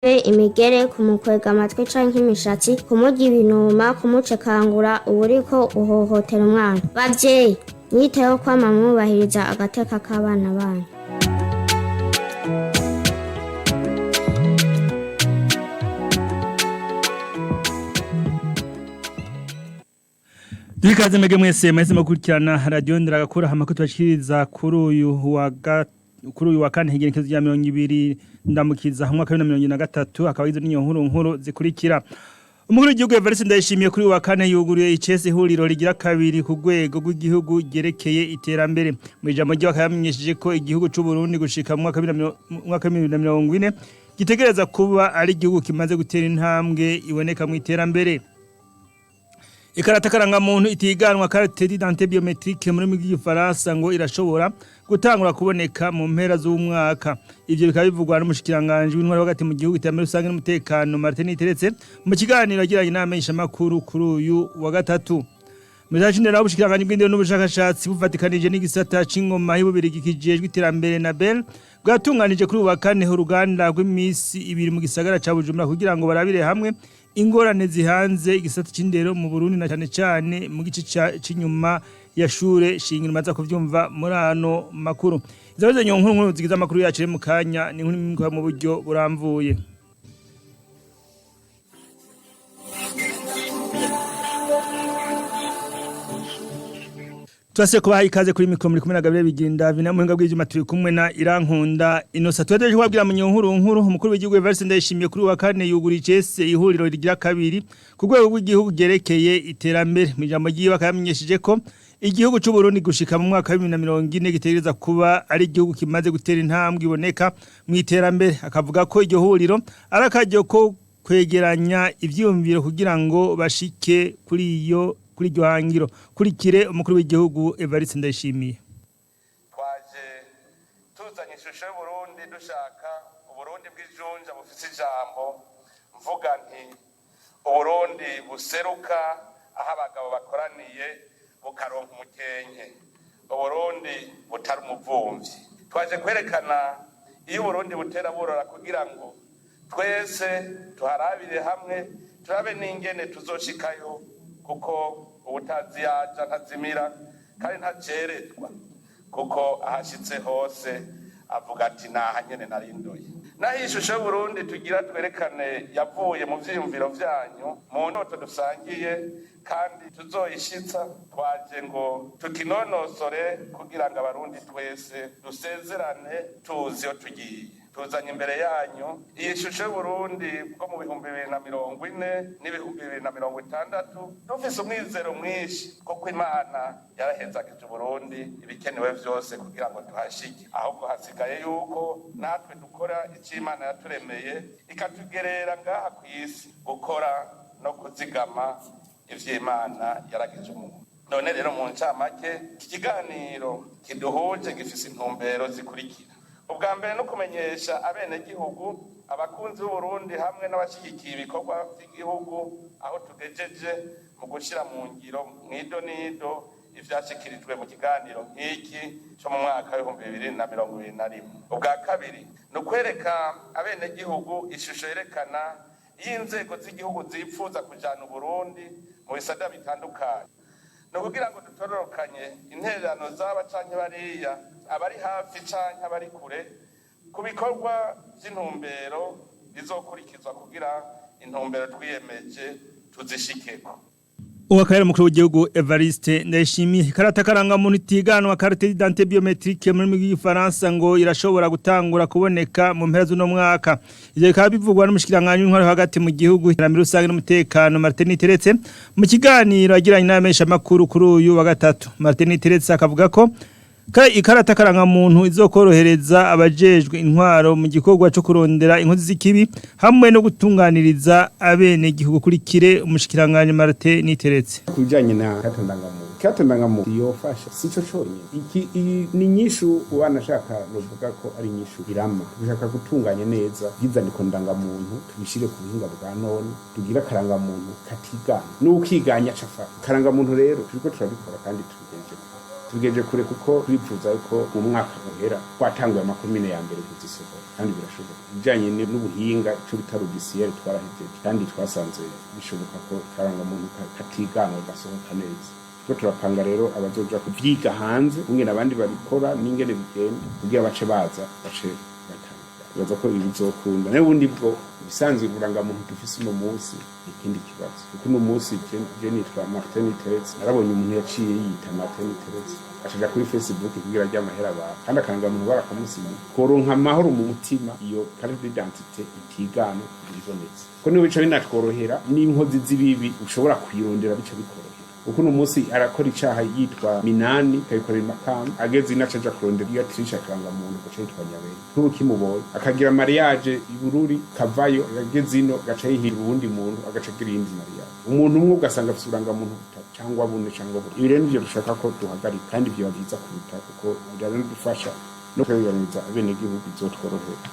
Imigere, kumukwega amatwi canke imishatsi, kumurya ibinuma, kumucekangura, uba uriko uhohotera umwana. Bavyeyi, mwiteho kwama mwubahiriza agateka k'abana banyu. Duhikaze mege mwese mwese mukurikirana radio ndiragakura hamako tubashikiriza kuri uyu wa kane higenekezo rya 20 ndamukiza hamwe wa 2023 akaba izo niyo nkuru nkuru zikurikira. Umukuru w'igihugu Evariste Ndayishimiye kuri uyu wa kane yuguruye icese ihuriro rigira kabiri ku rwego rw'igihugu ryerekeye iterambere. Mu ijambo ryiwe akaba yamenyesheje ko igihugu c'u Burundi gushika mu mwaka wa 2040 gitegereza kuba ari igihugu kimaze gutera intambwe iboneka mu iterambere. Ikarata karangamuntu itiganwa carte d'identité biométrique muri rw'igifaransa ngo irashobora gutangura kuboneka mu mpera z'umwaka. Ivyo bikaba bivugwa n'umushikiranganje w'intwaro hagati mu gihugu iterambere rusange n'umutekano Martin Niteretse mu kiganiro yagiranye n'abamenyeshamakuru kuri uyu wa gatatu. Muzashindira naho ubushikiranganje bw'indero n'ubushakashatsi bufatikanije n'igisata c'ingoma y'Ububirigi kijejwe iterambere na Bel bwatunganije kuri uyu wa kane uruganda rw'imisi ibiri mu gisagara ca Bujumbura kugira ngo barabire hamwe ingorane zihanze igisata c'indero mu Burundi na cane cane mu gice c'inyuma ya shure shingiro. Maza kuvyumva muri ano makuru. Izabaze nkuru nkuru zigize amakuru yacu mu kanya ni nkuru mu buryo buramvuye. Twase kubaha ikaze kuri mikro muri kumwe na Gabriel Biginda vina muhinga bw'ivyuma turi kumwe na Irankunda Inosa. Tweteje kubabwira mu nkuru nkuru umukuru w'igihugu Evariste Ndayishimiye kuri wa kane yugurije icese ihuriro rigira kabiri ku rwego rw'igihugu ryerekeye iterambere. Mu ijambo ryiwe akayamenyesheje ko igihugu c'u Burundi gushika mu mwaka wa 2040 gitegereza kuba ari igihugu kimaze gutera intambwe iboneka mu iterambere. Akavuga ko iryo huriro ari akaryo ko kwegeranya ivyiyumviro kugira ngo bashike kuri iyo kuri iryo hangiro. Kurikire umukuru w'igihugu Evariste Ndayishimiye. Twaje tuzanye ishusho y'Uburundi, dushaka Uburundi bw'ijunja bufise ijambo, mvuga nti Uburundi buseruka aho abagabo bakoraniye bukaronka umukenke, Uburundi butari umuvumvyi. Twaje kwerekana iyo Uburundi butera burora kugira ngo twese tuharabire hamwe, turabe n'ingene tuzoshikayo, kuko ubutazi yaja ntazimira kandi ntacererwa, kuko ahashitse hose avuga ati naha nyene narindoye. Naho ishusho y'Uburundi tugira twerekane yavuye mu vyiyumviro vyanyu, mu ndoto dusangiye kandi tuzoyishitsa. Twaje ngo tukinonosore kugira ngo Abarundi twese dusezerane tuzi iyo tugiye. Tuzanye imbere yanyu iyi shusho y'Uburundi bwo mu 2040 n'2060, dufise umwizero mwinshi kuko Imana yarahezagije Uburundi ibikenewe vyose kugira ngo tuhashike. Ahubwo hasigaye yuko natwe dukora ico Imana yaturemeye ikatugerera ngaha kw'isi, gukora no kuzigama ivy'Imana yaragije umuntu. None rero mu ncamake, iki kiganiro kiduhuje gifise intumbero zikurikira: ubwa mbere no kumenyesha abenegihugu, abakunzi b'Uburundi hamwe n'abashigikiye ibikorwa vy'igihugu aho tugejeje mu gushira mu ngiro mwido nido ivyashikirijwe mu kiganiro nk'iki co mu mwaka w'2021. Ubwa kabiri ni ukwereka abenegihugu ishusho yerekana iyo inzego z'igihugu zipfuza kujana Uburundi mu bisata bitandukanye, ni ukugira ngo dutororokanye intererano z'aba canke bariya, abari hafi canke abari kure, ku bikorwa vy'intumbero bizokurikizwa kugira intumbero twiyemeje tuzishikeko. Uwa kabiri umukuru w'igihugu Evariste Ndayishimiye. Ikarata karangamuntu itiganwa carte d'identité biométrique muri rw'igifaransa ngo irashobora gutangura kuboneka mu mpera z'uno mwaka. Ivyo bikaba bivugwa n'umushikiranganje w'intwaro hagati mu gihugu, iterambere rusange n'umutekano Martin Niteretse mu kiganiro yagiranye n'abamenyeshamakuru kuri uyu wa gatatu. Martin Niteretse akavuga ko ikarata karangamuntu izokorohereza abajejwe intwaro mu gikorwa co kurondera inkozi z'ikibi hamwe no gutunganiriza abene gihugu. Kurikire umushikiranganje Martin Niteretse. Kubijanye na karata ndangamuntu, karata ndangamuntu yofasha sico conyene. Iki iyi ni inyishu wanashaka novuga ko ari inyishu irama. Dushaka gutunganya neza ivyizandiko ndangamuntu, tubishire ku buhinga bwa none, tugire akarangamuntu katigana n'ukiganya cafa karangamuntu. Rero turiko turabikora kandi tubigenje. Tugejeje kure kuko turifuza yuko mu mwaka uhera twatanguye amakomine ya mbere kuzisohora, kandi birashoboka. Ibijanye n'ubuhinga, ico bita logiciel, twarahejeje kandi twasanze bishoboka ko karangamuntu katiganwa gasohoka neza. Turiko turapanga rero abazoja kuvyiga hanze kungene abandi babikora n'ingene bigenda, kugira bace baza bace batanga. Bibaza ko ibi bizokunda. Nayo ubundi bwo ibisanzwe uburangamuntu dufise uno munsi ni ikindi kibazo, kuko uno munsi je nitwa Martin Teretse, narabonye umuntu yaciye yiyita Martin Teretse, acaja kuri Facebook kugira arye amahera abantu, kandi akarangamuntu barakamusinye. Tworonka amahoro mu mutima iyo carte d'identité itigana ibonetse, ko niho bica binatworohera n'inkozi z'ibibi ushobora kuyirondera, bica bikorohera, kuko uno munsi arakora icaha yitwa Minani, akabikorera Makamba, ageze inaca aja kurondera iyo atirisha akarangamuntu, gaca yitwa Nyabera, ntubu kimubonye, akagira mariage i Bururi, kavayo, ageze ino gaca yihira uwundi muntu, agaca agira iyindi mariage. Umuntu umwe ugasanga afise uburangamuntu butatu cyangwa bune cyangwa bune. Ibi rero nivyo dushaka ko duhagarika, kandi vyoba vyiza kuruta, kuko biranadufasha no kweganiza abenegihugu, bizotworohera.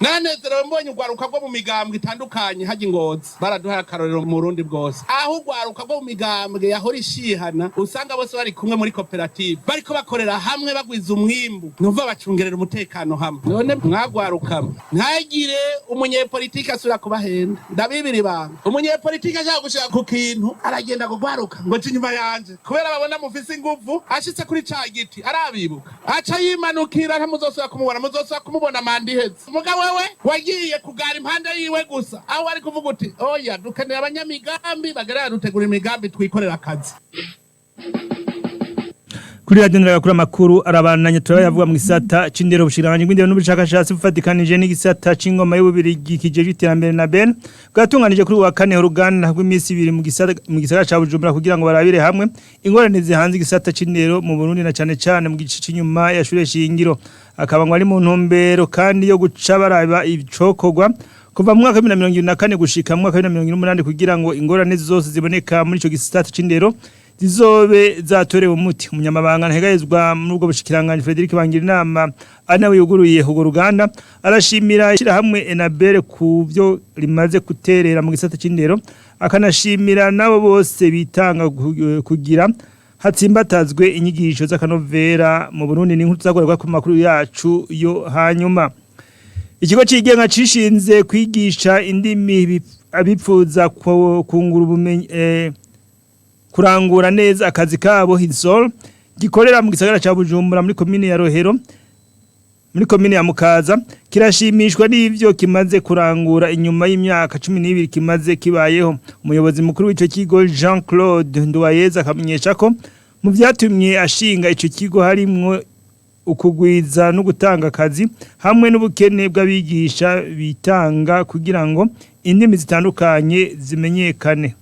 Nanezerewe mbonye urwaruka rwo mu migambwe itandukanye hajya Ingozi. Baraduhaye akarorero mu Burundi bwose, aho urwaruka rwo mu migambwe yahora ishihana usanga bose bari kumwe muri koperative, bariko bakorera hamwe, bagwiza umwimbu, numva bacungerera umutekano hamwe. None mwagwarukamwe, ntagire umunyepolitike asubira kubahenda. Ndabibira ibanga: umunyepolitike ashaka gushika ku kintu aragenda kugwaruka ngo je inyuma yanje, kubera babona mufise inguvu. Ashitse kuri ca giti arabibuka, aca yimanukira, ntamuzosubira kumubona. Muzosubira kumubona manda iheze. Mugabo wewe wagiye kugara impande yiwe gusa, aho wari kuvuga uti: "Oya, dukeneye abanyamigambi bagerera dutegura imigambi, twikorera akazi." Kuri radio ndagakura makuru arabananye. Turayavuga mu gisata c'indero. Ubushikiranganje bw'indero n'ubushakashatsi bufatikanije n'igisata c'ingoma y'Ububirigi kijejwe iterambere na Ben bwatunganije kuri wa kane uruganda rw'imisi 2 mu gisagara ca Bujumbura, kugira ngo barabire hamwe ingorane zihanze igisata c'indero mu Burundi, na cane cane mu gice c'inyuma ya shure shingiro. Akaba ngo ari mu ntumbero kandi yo guca baraba icokorwa kuva mu mwaka wa 2024 gushika mu mwaka wa 2028, kugira ngo ingorane zose ziboneka muri ico gisata c'indero zizobe zatorewe umuti. Umunyamabanga ntahegayezwa muri ubwo bushikiranganje, Frederic Bangirinama, ari nawe yuguruye urwo ruganda, arashimira ishyirahamwe Enabel ku byo rimaze guterera mu gisata c'indero, akanashimira nabo bose bitanga kugira hatsimbatazwe inyigisho z'akanovera mu Burundi. Ni inkuru tuzagorerwa ku makuru yacu yo hanyuma. Ikigo cigenga cishinze kwigisha indimi abipfuza kungura ubumenyi, kurangura neza akazi kabo, Hinsol, gikorera mu gisagara ca Bujumbura muri komine ya Rohero, muri komine ya Mukaza, kirashimishwa n'ivyo kimaze kurangura inyuma y'imyaka 12 kimaze kibayeho. Umuyobozi mukuru w'ico kigo, Jean Claude Nduwayeza, akamenyesha ko mu vyatumye ashinga ico kigo harimwo ukugwiza no gutanga akazi hamwe n'ubukene bw'abigisha bitanga kugira ngo indimi zitandukanye zimenyekane.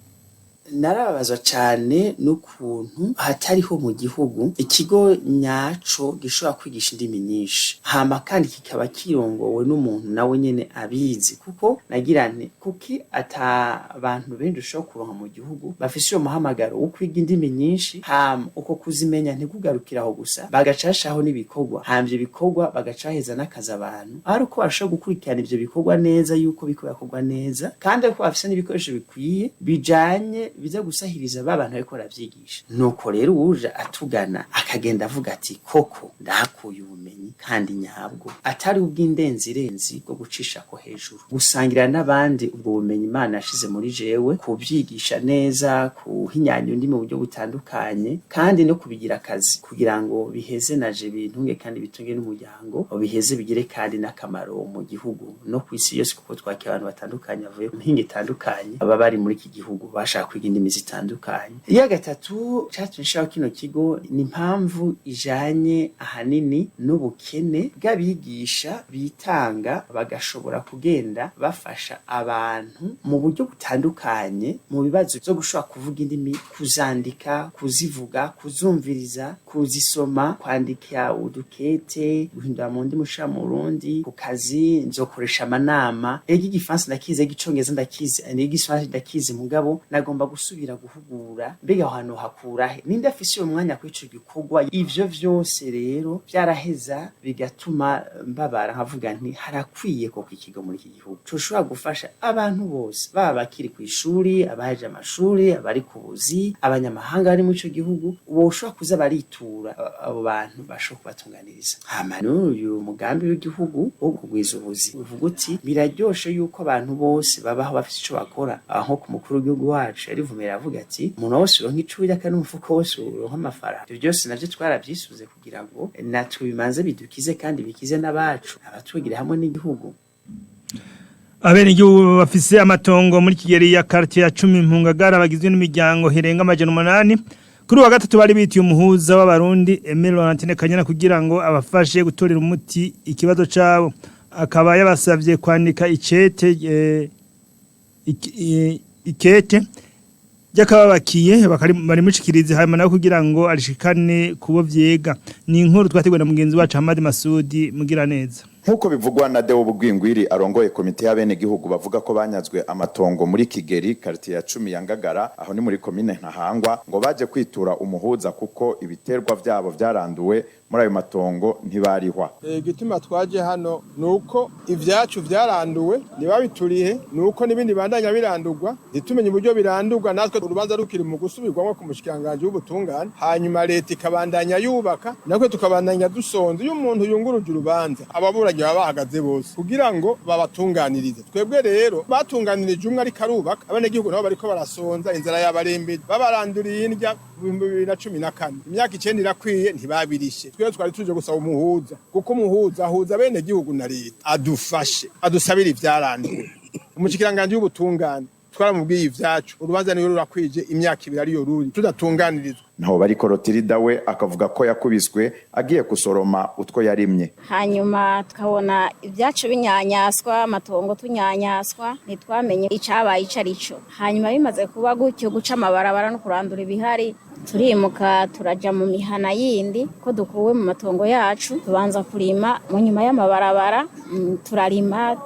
Narababazwa cyane n'ukuntu hatariho mu gihugu ikigo nyaco gishobora kwigisha indimi nyinshi, hama kandi kikaba kirongowe n'umuntu nawe nyene abizi, kuko nagira nti: "Kuki ata bantu benshi ushobora kuronka mu gihugu bafise uyo muhamagaro wo kwiga indimi nyinshi, hama uko kuzimenya ntikugarukire aho gusa, bagacashaho n'ibikorwa, hama ivyo bikorwa bagacaheza n'akazi abantu, ari uko bashobora gukurikirana ivyo bikorwa neza, yuko biriko birakorwa neza, kandi ko bafise n'ibikoresho bikwiye bijanye biza gusahiriza ba bantu bariko baravyigisha." Nuko rero uwuje atugana akagenda avuga ati: "Koko ndahakuye ubumenyi kandi nyabwo, atari ubw'indenzirenzi bwo gucishako hejuru." Gusangira n'abandi ubwo bumenyi Imana yashize muri jewe, kubyigisha neza, kuhinyanya undi mu buryo butandukanye, kandi no kubigira akazi kugira ngo biheze naje bintunge kandi bitunge n'umuryango, biheze bigire kandi n'akamaro mu gihugu no ku isi yose, kuko twakira abantu batandukanye bavuye mu mihingo itandukanye, baba bari muri iki gihugu bashaka kwiga indimi zitandukanye. Iya gatatu catumye nshiraho kino kigo ni impamvu ijanye ahanini n'ubukene bw'abigisha bitanga bagashobora kugenda bafasha abantu mu buryo butandukanye mu bibazo vyo gushobora kuvuga indimi, kuzandika, kuzivuga, kuzumviriza, kuzisoma, kwandika udukete, guhindura mu ndimi ushira mu rundi. Ku kazi nzokoresha amanama, ega igifaransa ndakizi, ega icongereza ndakizi, ega igiswahili ndakizi, mugabo nagomba gusubira guhugura, mbega aho hantu hakurahe, ninde afise uyo mwanya kuri ico gikorwa? Ivyo vyose rero vyaraheza bigatuma mbabara, nkavuga nti harakwiye koko ikigo muri iki gihugu coshobora gufasha abantu bose, baba bakiri kw'ishuri, abaheje amashuri, abari ku buzi, abanyamahanga bari muri ico gihugu, boshobora kuza baritura abo bantu bashobora kubatunganiriza. Hama n'uyu mugambi w'igihugu wo kugwiza ubuzi uvuga uti biraryoshe yuko abantu bose babaho bafise ico bakora. Aho ku mukuru w'igihugu wacu yarivumera avuga ati umuntu wose uronka ico urya kandi umufuko wose uronka amafaranga. Ivyo byose navyo twaravyisuze kugira ngo natwe bimanze bidukize kandi bikize n'abacu, abatugira hamwe n'igihugu. Abenegihugu bafise amatongo muri Kigeli ya quartier ya 10 Mpungagara bagizwe n'imiryango hirenga 800 kuri wa gatatu bari bitiye umuhuza w'abarundi Emile Laurentine Kanyana kugira ngo abafashe gutorera umuti ikibazo cabo, akaba yabasavye kwandika icete ikete ryakababakiye barimushikirize hanyuma nawe kugira ngo arishikane kubo vyega. Ni inkuru twateguwe na mugenzi wacu Hamad Masudi Mugiraneza. Nk'uko bivugwa na Deo Bugwingwiri arongoye komite y'abenegihugu bavuga ko banyazwe amatongo muri Kigeli quartier ya 10 ya Ngagara, aho ni muri komine Ntahangwa, ngo baje kwitura umuhuza kuko ibiterwa vyabo vyaranduwe muri ayo matongo ntibarihwa. Igituma twaje hano nuko ivyacu vyaranduwe ntibabiturihe, nuko n'ibindi bandanya birandurwa ntitumenye uburyo birandurwa, natwe urubanza rukiri mu gusubirwamwo ku mushikiranganji w'ubutungane, hanyuma leta ikabandanya yubaka natwe tukabandanya dusonza. Iyo umuntu yunguruje urubanza ababuranyi baba bahagaze bose kugira ngo babatunganirize. Twebwe rero batunganirije umwe ariko arubaka, abanyagihugu nabo bariko barasonza, inzara yabarembeje, babaranduriye indya mu 2014, imyaka 9 irakwiye ntibabirishe. Twebwe twari tuje gusaba umuhuza, kuko umuhuza ahuza bene gihugu na leta, adufashe adusabire ivyaranduwe. Umushikiranganji w'ubutungane twaramubwiye ivyacu, urubanza niyo rurakwije imyaka 2 ariyo ruri tudatunganirizwa. Naho bariko Rotirida we akavuga ko yakubiswe agiye gusoroma utwo yarimye. Hanyuma tukabona ibyacu binyanyaswa, amatongo tunyanyaswa, ntitwamenye icabaye ico arico. Hanyuma bimaze kuba gutyo, guca amabarabara no kurandura ibihari, turimuka turaja mu mihana yindi ko dukuwe mu matongo yacu, tubanza kurima mu nyuma y'amabarabara, turarima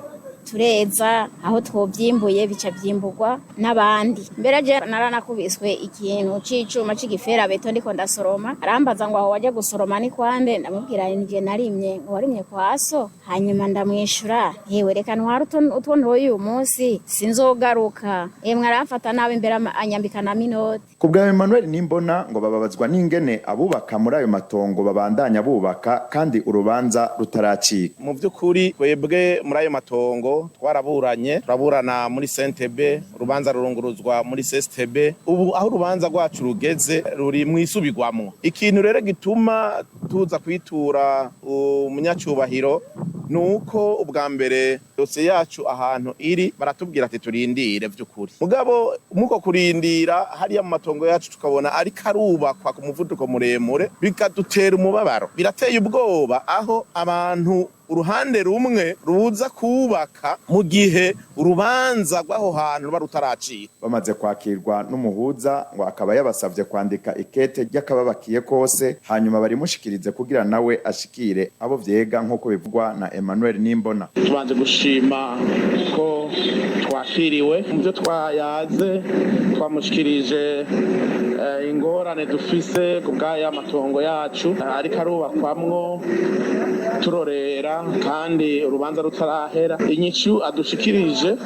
tureza, aho twovyimbuye bica vyimburwa n'abandi. Mbere je naranakubiswe ikintu c'icuma c'igiferabeto ndiko ndasoroma, arambaza ngo aho waje gusoroma ni kwande? Ndamubwira nje narimye. Ngo warimye kwa so? Hanyuma ndamwishura yewe reka ntware utwo ntoye uyu munsi sinzogaruka. Emwe aramfata nabi, mbere anyambika na minoti. Ku bwa Emmanuel Nimbona ngo bababazwa n'ingene abubaka muri ayo matongo babandanya bubaka kandi urubanza rutaracika. Mu by'ukuri twebwe muri ayo matongo twaraburanye, turaburana muri CNTB, urubanza rurunguruzwa muri CSTB. Ubu aho urubanza rwacu rugeze ruri mwisubirwamwo. Ikintu rero gituma tuza kwitura umunyacubahiro nuko ubwa mbere dosiye yacu ahantu iri baratubwira ati turindire vy'ukuri, mugabo muko kurindira hariya mu matongo yacu tukabona ariko arubakwa ku muvuduko muremure, bikadutera umubabaro. Birateye ubwoba aho abantu uruhande rumwe ruza kubaka mu gihe urubanza rw'aho hantu ruba rutaracika. Bamaze kwakirwa n'umuhuza ngo akaba yabasavye kwandika ikete ry'akababakiye kose, hanyuma barimushikirize kugira nawe ashikire abo vyega, nk'uko bivugwa na Emmanuel Nimbona. Tubanze gushima ko twakiriwe. Mu byo twayaze twamushikirije ingorane dufise ku bw'aya matongo yacu ariko arubakwamwo turorera kandi urubanza rutarahera. Inyishu adushikirije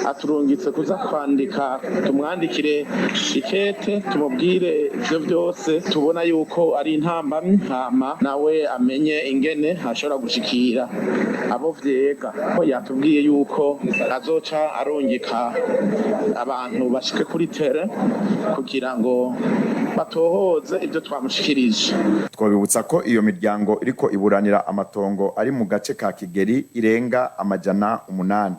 aturungitse kuza kwandika, tumwandikire ikete tumubwire ivyo vyose tubona yuko ari intambamyi, hama nawe amenye ingene ashobora gushikira abo vyega. Ko yatubwiye yuko azoca arungika abantu bashike kuri tere kugira ngo batohoze ibyo twamushikirije. Twabibutsa ko iyo miryango iriko iburanira amatongo ari mu gace ka Kigeli irenga 800.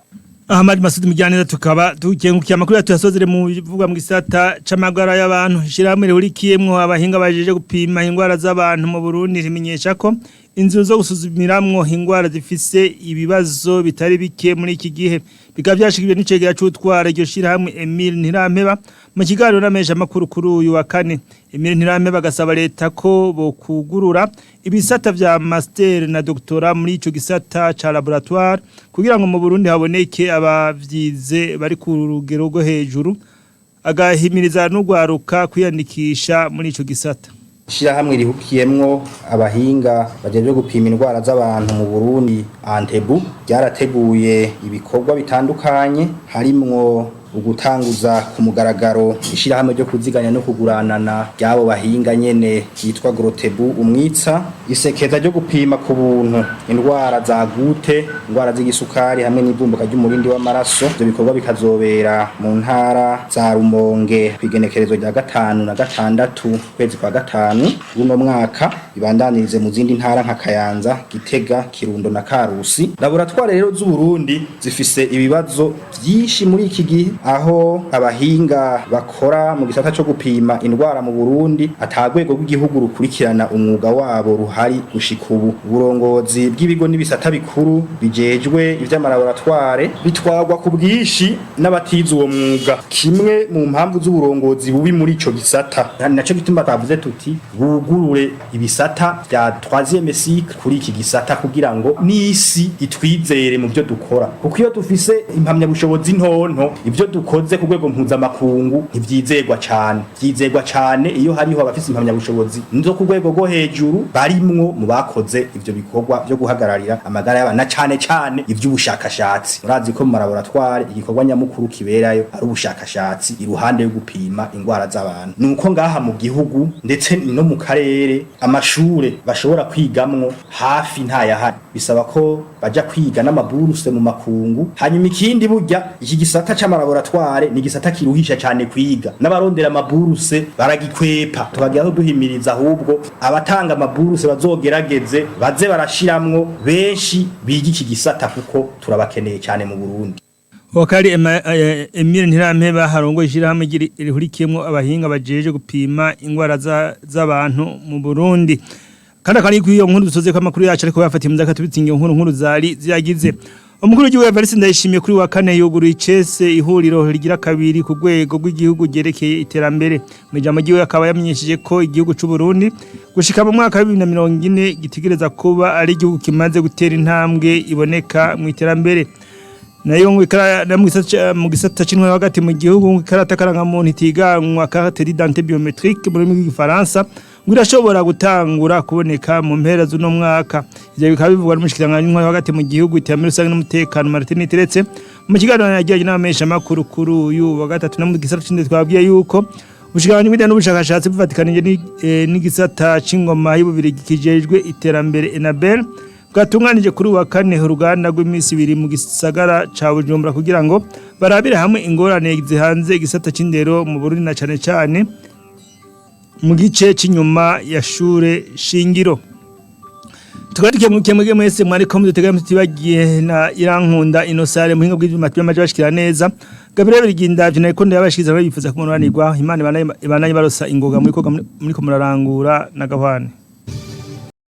Ahmad Masud Mugiraneza, tukaba tukengukiye amakuru yatuyasozere mu bivugwa mu gisata c'amagara y'abantu. Ishiramwe rihurikiyemwo abahinga bajeje gupima ingwara z'abantu mu Burundi rimenyesha ko inzu zo gusuzumiramwo ingwara zifise ibibazo bitari bike muri iki gihe, bikaba byashikirijwe n'icegera c'utwara iryo shirahamwe Emile Ntirampeba mu kiganiro n'amesha makuru kuri uyu wa kane. Emile Ntirampeba agasaba leta ko bokugurura ibisata vya master na doctora muri ico gisata ca laboratoire kugira ngo mu Burundi haboneke abavyize bari ku rugero rwo hejuru. Agahimiriza n'ugwaruka kwiyandikisha muri ico gisata. Ishirahamwe rihukiyemwo abahinga bajejwe gupima indwara z'abantu mu Burundi, Antebu, ryarateguye ibikorwa bitandukanye, harimwo ugutanguza ku mugaragaro ishirahamwe ryo kuziganya no kuguranana ry'abo bahinga nyene ryitwa Grotebu Umwitsa, isekeza ryo gupima ku buntu indwara za gute, indwara z'igisukari hamwe n'ivumbuka ry'umurindi w'amaraso. Ivyo bikorwa bikazobera mu ntara za Rumonge kw'igenekerezo rya 5 na 6 kwezi kwa 5 buno mwaka, bibandanirize mu zindi ntara nka Kayanza, Gitega, Kirundo na Karusi. Laboratoire rero z'u Burundi zifise ibibazo vyinshi muri iki gihe, aho abahinga bakora mu gisata co gupima indwara mu Burundi atagwego rw'igihugu rukurikirana umwuga wabo ruhari gushika ubu. Uburongozi bw'ibigo n'ibisata bikuru bijejwe ivy'amalaboratoire bitwagwa ku bwinshi n'abatize uwo mwuga, kimwe mu mpamvu z'uburongozi bubi muri ico gisata. Naco gituma twavuze tuti bugurure ibisata vya 3e cycle kuri iki gisata, kugira ngo n'isi itwizere mu byo dukora, kuko iyo dufise impamyabushobozi ntonto, ivyo dukoze ku rwego mpuzamakungu ntivyizegwa cane. Vyizegwa cane iyo hariho abafise impamyabushobozi zo ku rwego rwo hejuru barimwo mu bakoze ivyo bikorwa vyo guhagararira amagara y'abantu, na cane cane ivy'ubushakashatsi. Murazi ko mu malaboratoire igikorwa nyamukuru kiberayo ari ubushakashatsi iruhande yo gupima ingwara z'abantu. Nuko ngaha mu gihugu ndetse no mu karere, amashure bashobora kwigamwo hafi ntayahari, bisaba ko baja kwiga n'amaburuse mu makungu. Hanyuma ikindi, burya iki gisata c'amalaboratoire ni igisata kiruhisha cane kwiga, n'abarondera amaburuse baragikwepa. Tubagira duhimiriza ahubwo abatanga amaburuse bazogerageze baze barashiramwo benshi biga iki gisata, kuko turabakeneye cyane mu Burundi. Wakari Emile Ntirampeba harongo ishirahamwe rihurikiyemwo abahinga bajeje gupima ingwara z'abantu mu Burundi. Kandi akandi kuri iyo nkuru dusoze ko amakuru yacu, ariko bafatiye mu zakatubitse iyo nkuru nkuru zari ziyagize. Umukuru w'igihugu Evariste Ndayishimiye kuri wa kane yuguruye icese ihuriro rigira kabiri ku rwego rw'igihugu ryerekeye iterambere. Mu ijambo ryiwe akaba yamenyesheje ko igihugu c'u Burundi gushika mu mwaka wa 2040 gitegereza kuba ari igihugu kimaze gutera intambwe iboneka mu iterambere. Nayo ngo ikara na mu gisata c'intwaro hagati mu gihugu, ngo ikarata karangamuntu itiganwa, carte d'identité biométrique mu rurimi rw'igifaransa, ngo irashobora gutangura kuboneka mu mpera z'uno mwaka. Ivyo bikaba bivugwa n'umushikiranganji w'intwaro hagati mu gihugu, iterambere rusange n'umutekano, Martin Niteretse, mu kiganiro yagiranye n'abamenyeshamakuru kuri uyu wa gatatu. No mu gisata c'indero, twabwiye yuko ubushikiranganji bw'indero n'ubushakashatsi bufatikanije n'igisata c'ingoma y'Ububirigi kijejwe iterambere, Enabel, bwatunganije kuri uwa kane uruganda rw'iminsi 2 mu gisagara ca Bujumbura, kugira ngo barabire hamwe ingorane zihanze igisata c'indero mu Burundi, na cane cane mu gice c'inyuma ya shure shingiro. Tukaba mwebwe mwese mwariko mudutega, mutibagiye na Irankunda Inosare muhinga bw'ivyuma by'amaje bashikira neza. Gabriel Bigindavyo nariko ndabashikiriza, bifuza kumuranirwa. Imana ibanaye barosa ingoga muri ko murarangura na gahwane.